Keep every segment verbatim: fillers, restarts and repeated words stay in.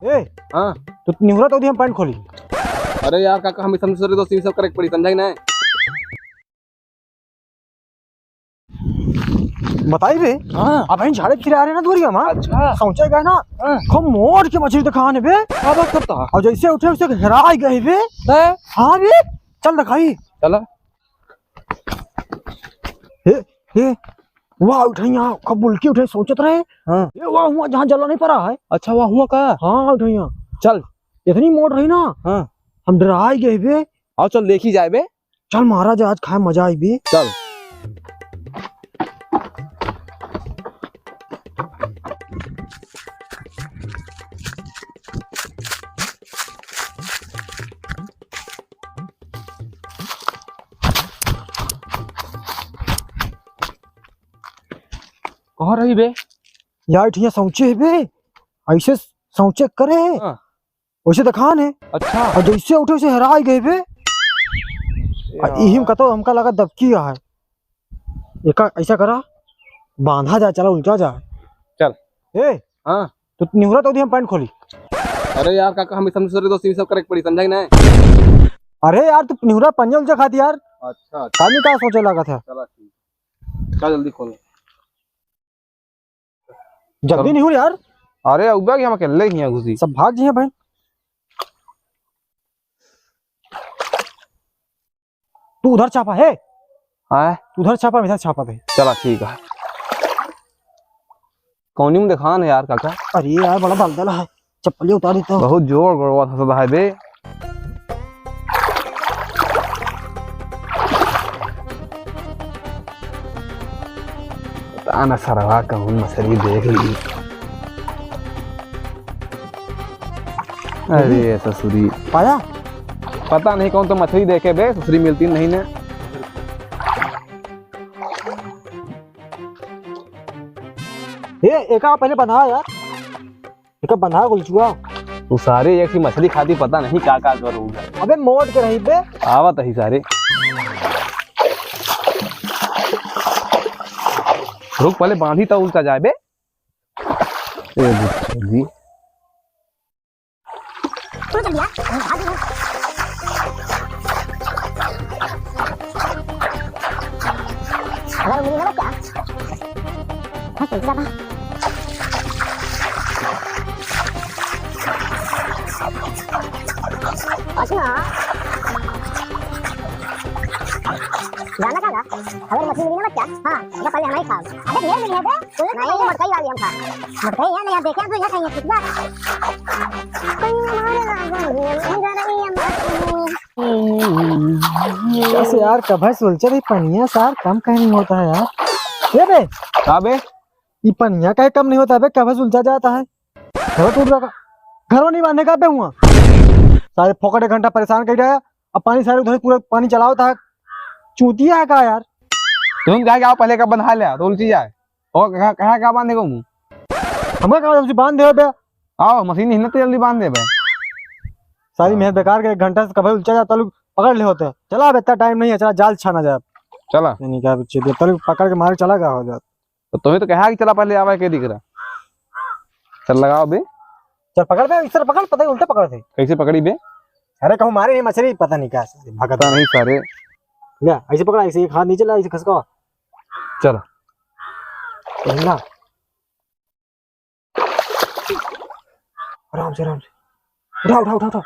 ए, हाँ। तू निहुरा तो दी हम पैंट खोली। अरे यार काका, हम सब दूसरे दोस्त, ये सब करे के पड़ी, समझा कि नहीं? बताई बे। हाँ। अब हम झाड़े फिरे आ रहे ना दूरिया में। अच्छा। सौंचे गए ना। हाँ। खूब मोट के मछली दिखाने बे। का बात करता? और जैसे उठे उसे हेराई गए बे। हैं? हाँ बे। चल दिखाई। चला। हे, हे, वाह, उठैया, कब बुलकी उठे, सोचत रहे। हाँ। ए, वाह, हुआ जहाँ जला नहीं पड़ा है। अच्छा, वाह, हुआ का? हाँ, उठैया। चल। इतनी मोट रही ना। हाँ। हम डराई गए बे। आओ, चल, देखी जाए बे। चल, महाराज, आज खाए मजा आई बे। चल। कहाँ रही बे? यार, ठिया सौंचे है बे, ऐसे सौंचे करे है, हाँ। वैसे दिखान है। अच्छा। और जैसे उठे, वैसे हेराई गए बे। और यार। इही में कतो हमका लगा दबकी है। एका ऐसा करा, बांधा जाए, चला उल्टा जाए। चल। ए, हाँ। तू निहुरा तो दी हम पैंट खोली। अरे यार काका, हम सब दूसरे दोस्त, ये सब करे के पड़ी, समझा कि नहीं? अरे यार, तू निहुरा पंजा उलझा खाती यार। अच्छा, अच्छा। कानी का सोचे लगा था? चला ठीक। चल जल्दी खोल। जल्दी चल। निहुर यार। अरे अउबा कि हम अकेले ही हैं घुसी। सब भाग जी हैं भाई। तू उधर छापा है। हाँ? तू उधर छापा, हम इधर छापा दे। चला ठीक है। कौनी में देखान है यार काका? अरे यार, बड़ा दलदल है, चप्पलिया उतारी तो। बहुत जोर गड़वा था सब है बे। पता न सरवा कौन मछली देख ली। अरे ससुरी। पाया? पता नहीं कौन तो मछली देखे बे, ससुरी मिलती नहीं ने। ए, एका पहले बंधा यार। एका बंधा गुलचुआ। तू सारे एक ही मछली खाती, पता नहीं का का करूँगा। अबे मोट के रही बे। आवत ही सारे। रुक पहले बांधी तो उल्टा जाए बे। ए बुच्चा जी। तू चल यार, भाग ना। अगर उंगली ना बचा। हाँ, चल जा बा। अच्छा। जाना का गा? अगर मछली मिली ना बच्चा, हाँ, तो पहले हमारी खाओ। अबे ढेर मिली है बे। तू नहीं, तो मटकाई वाली हम खा। मटकाई है ना, यहाँ देखे, आप यहाँ खाएंगे, ठीक बा? बस यार, कभे सुलचत ही पनिया सार कम कहीं नहीं होता है यार। ए बे, का बे? ई पनिया काहे कम नहीं होता बे? कभे सुलचा जाता है? घरो टूट रहा, घरो नहीं बांधे का बे हुआ? सारे फोकट एक घंटा परेशान कर रहा है, अब पानी सारे उधर पूरा पानी चलावत है। चूतिया है का यार? तुम क्या क्या पहले का बंधा लिया, तो उलची जाए। और कहाँ, कहाँ का बांधे को मुँह? हमका का तुमसे बांध दे बे? आओ, मशीन नहीं ना, तो जल्दी बांध दे बे। सारी मेहनत बेकार के, एक घंटा से कभे उलचा जाता, लोग पकड़ ले होते। चला, अब इतना टाइम नहीं है, चला जाल छाना जाए। चला। नहीं क्या बच्चे, तब तक पकड़ के मारे चला गया हो जात। तो तुम्हें तो कहा कि चला पहले आवा के दिख रहा। चल लगाओ बे। चल पकड़ बे, इस तरह पकड़, पता ही उल्टा पकड़ थे। कैसे पकड़ी बे? अरे कहूँ मारे नहीं मछली, पता नहीं क्या, भगत पता नहीं सारे। ले, ऐसे पकड़ा, ऐसे एक हाथ नीचे ला, ऐसे खसका। चल। ना। आराम से, आराम से। उठा, उठा, उठा, उठा।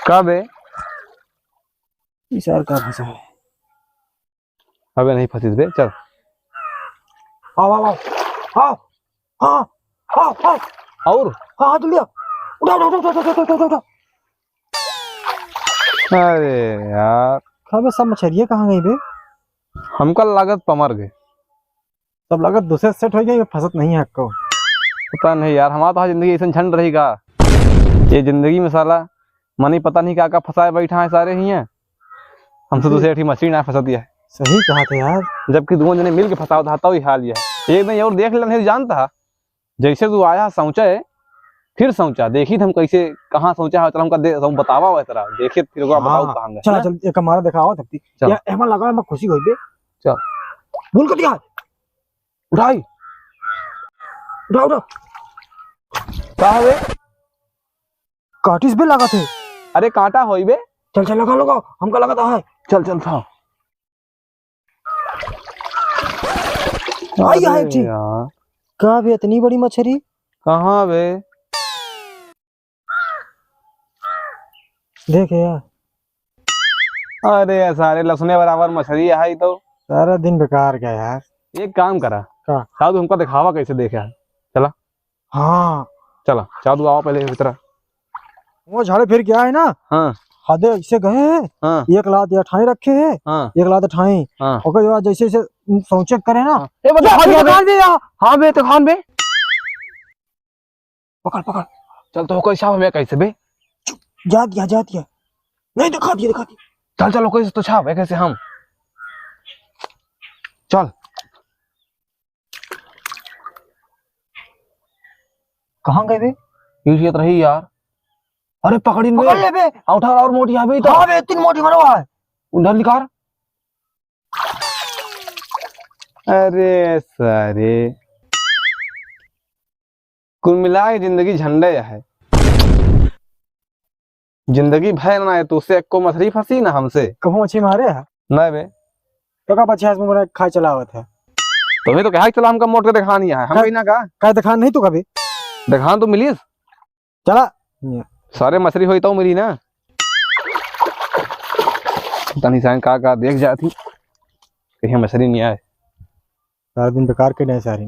का बे? ई सार का फंसा है? अबे नहीं फंसिस बे, चल। आओ, आओ, आओ। आओ। हाँ, हाँ, हाँ। और? हाँ, हाँ, जल्दी आ। उठा, उठा, उठा। अरे यार। का बे, सब मछरिया कहाँ गई बे? हमका लागत पमर गए। सब लागत दूसरे सेट हो गए, फंसत नहीं है आपको। पता नहीं यार, हमारा तो जिंदगी ऐसे झंड रही का? ये जिंदगी में साला मनी पता नहीं का का फंसाए बैठा है सारे ही हैं। हमसे दूसरे अठी मछली ना फंसती है। सही कहा था यार। जबकि दोनों जने मिल के फंसाओ था, तो ही हाल ये है। एक दिन और देख लेना, नहीं जानता। जैसे तू आया सौंचा है, फिर सौंचा। देखी हम कैसे, कहाँ सौंचा है, चल हमका दे, हम बतावा वह तरह। देखिए फिर ओकरा हाँ, बताओ हाँ। कहाँ गए। चला, चल, एक हमारा दिखाओ तब तक। चल। यार, एमा लगा, मैं खुशी होई बे। चल। बोल कर दिया। उठाई। उठा, उठा। का हवे? काटिस बे लागत है। अरे कांटा होई बे। चल, चल, लगा, लगा, हमका लगत है। चल, चल, था। आई, आई, अरे ठीक। यार। का बे, इतनी बड़ी मछरी? कहाँ बे? देख यार। अरे यार, सारे लहसुने बराबर मछरी है ई तो। सारा दिन बेकार गया यार। एक काम करा। का? साहब, हमका दिखावा कैसे देखे है। चला। हाँ। चला, जादू आओ पहले भीतर। वो झाड़े फिर गया है ना? हाँ। हदे ऐसे गए हैं, हाँ। एक लात या ठाई रखे हैं, हाँ। एक लात ठाई। हाँ। ओकर बाद जैसे जैसे सोचे करे ना। हाँ। ए, बता, या, हाँ, या, बे। हाँ बे, तो खान बे। पकड़, पकड़। चल, तो कैसा हमें कैसे बे? चुप, जा दिया, जा दिया। नहीं, दिखा दिया, दिखा दिया। चल, चल, कैसे तो छाप है, कैसे हम। चल। कहाँ गए बे? पीछे तो रही यार। अरे पकड़िन बे। पकड़ ले बे। आ उठा और मोटी आ बे तो। हाँ बे, तीन मोटी मरो है। उधर निकाल। अरे सारे। कुल मिला के जिंदगी झंडे है। जिंदगी भर ना है, तुझसे एको मछली फंसी ना हमसे। कबो मछली मारे है? नहीं बे। तो का बच्चे आज मुझे खाए चलावत है? तुम्हें तो कहा कि चला हमका मोट के दिखानी है, हम का-, कहीं ना का? का दिखान नहीं तू कभी? दिखान तो मिलिस। चला। सारे मछली होई तो मिली ना। तनी सान का का देख जाती। कहीं मछली नहीं आए। सारा दिन बेकार के नहीं सारी।